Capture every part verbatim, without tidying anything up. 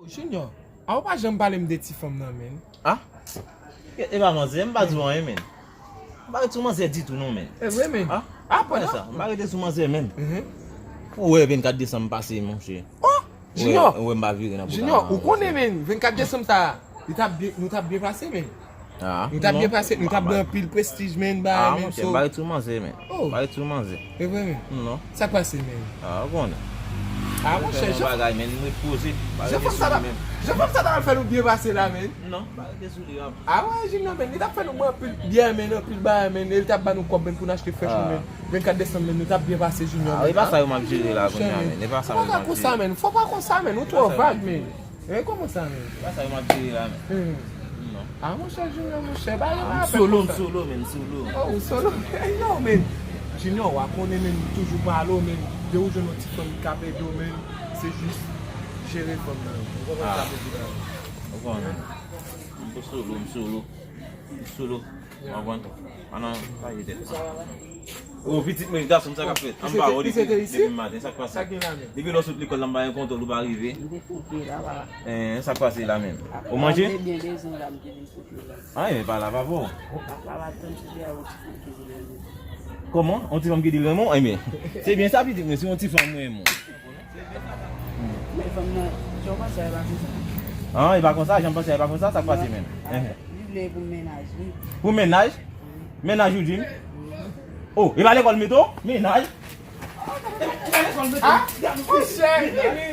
Junior, a ou pa janm pale m de ti fanm nan, men. Ah? E, e pa manzè, m pa di w anyen, men. M pa ret sou manzè ditou, non, men. E vre, men. Ah? Ah, pandan sa, m pa rete sou manzè, men. Mhm. Ou wè vennkat desanm pase, monchè. Oh! Junior! Ou wè, ou wè m pa vire nan Junior, ou konnen, men, vennkat desanm sa a, li t ap byen, nou t ap byen pase, men. Ah, nou t ap byen pase, nou t ap gen anpil prestij, men, bagay, men, monchè, m pa ret sou manzè, men. Oh. M pa ret sou manzè. E vre, men. Non. Sa k pase, men? Ah, ou konnen. Ah, monchè, jan bagay, men, m ret poze. Jan fanm sa ta, jan fanm sa ta pral fè nou byen pase la, men. Non, m pa rete sou li, ah. Ah, wè, Junior, men, li t ap fè nou bwè anpil byè, men, anpil bagay, men, e li t ap ba nou kòb, men, pou n achte fresh, men. Vennkat desanm, men, nou t ap byen pase, Junior, men. Ah, e pa sa yo m ap jere la, kounye a, men. E pa sa yo m ap jere. Fò pa konsa, men. Ou twò vag, men. E kòman sa, men? Pa sa yo m ap jere la, men. Hmm. Non. Ah, monchè, Junior, monchè, ba yo pa fè konsa. M solo, m solo, men, m solo. Oh, ou solo? Yo, men. Junior, w a konnen, men, m toujou pale w, men. De ou jwenn yon ti fanm k ap ede w, men, se jis jere fanm nan. Ou konprann sa m vle di la? Ou konnen. M solo, m solo. M solo. Ou konprann? Ann, pa jete. Oh, pitit mwen, gason, sa k ap fèt? An ba, ou depi, depi maten, sa k pase? Depi lè w sot lekòl la, m pa gen kontwòl, ou pa rive. M te fouke la, papa. Eh, sa k pase la menm? Ou manje? M te byen bezwen la, m te vin fouke la. Ah, men pa la, papa. Papa, pa tann ti a, yon ti fanm ki di renmen. Kòman? Yon ti fanm ki di renmen w? Eh, men, se byen sa, pitit mwen, se yon ti fanm mwen renmen. Men fanm nan, jan w panse a, e pa konsa. Ah, e pa konsa, jan m panse a, e pa konsa, sa k pase menm? Li vle pou mennaj li. Pou mennaj? Mennaj ou di m? Oh, e pa lekòl mete w? Mennaj? Ah, monchè, vini.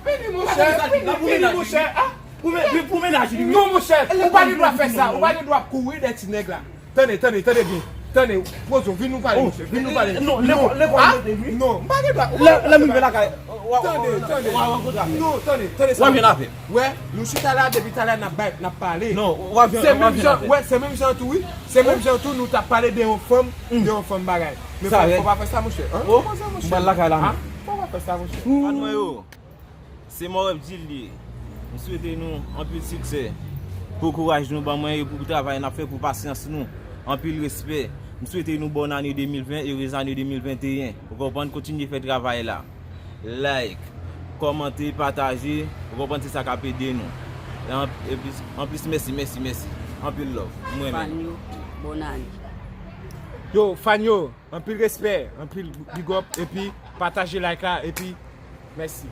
Vini, monchè, vini, vini, monchè. Ah. Pou men-, pou mennaj li, wi. Non, monchè, ou pa gen dwa fè sa. Ou pa gen dwa kouri dèyè ti nèg la. Tande, tande, tande byen. Tande, Pozo, vin nou pale, monchè. Vin nou pale. Non, lekòl, lekòl mete, wi. Non, m pa gen dwa. Lè, lè m rive lakay, w a, tande, tande. W a rankontre avè l. Non, tande, tande sa. W a jwenn avè l. Wè, nou chita la, depi talè, n ap bay, n ap pale. Non, w a jwenn, w a jwenn avè l. Wè, se menm jan tou, wi. Se menm jan tou, nou t ap pale de yon fanm, de yon fanm bagay. Men fò, fò pa fè sa, monchè. An? Kòman sa, monchè? M pral lakay la, men. Fò pa fè sa, monchè. Fan mwen yo. Se Mòrèv Djil li ye. M swete nou anpil siksè pou kouraj nou ban mwen e pou travay n ap fè, pou pasyans nou. Anpil respè. M swete nou bòn ane de mil ven, erez ane de mil venteyen. Ou konprann? Kontinye fè travay la. Like, kòmante, pataje. Ou konprann? Se sa k ap ede nou. E an-, e plis, anplis, mèsi, mèsi, mèsi. Anpil love. M renmen nou. Fan yo, bòn ane. Yo, fan yo, anpil respè, anpil big up, epi pataje like la, epi mèsi.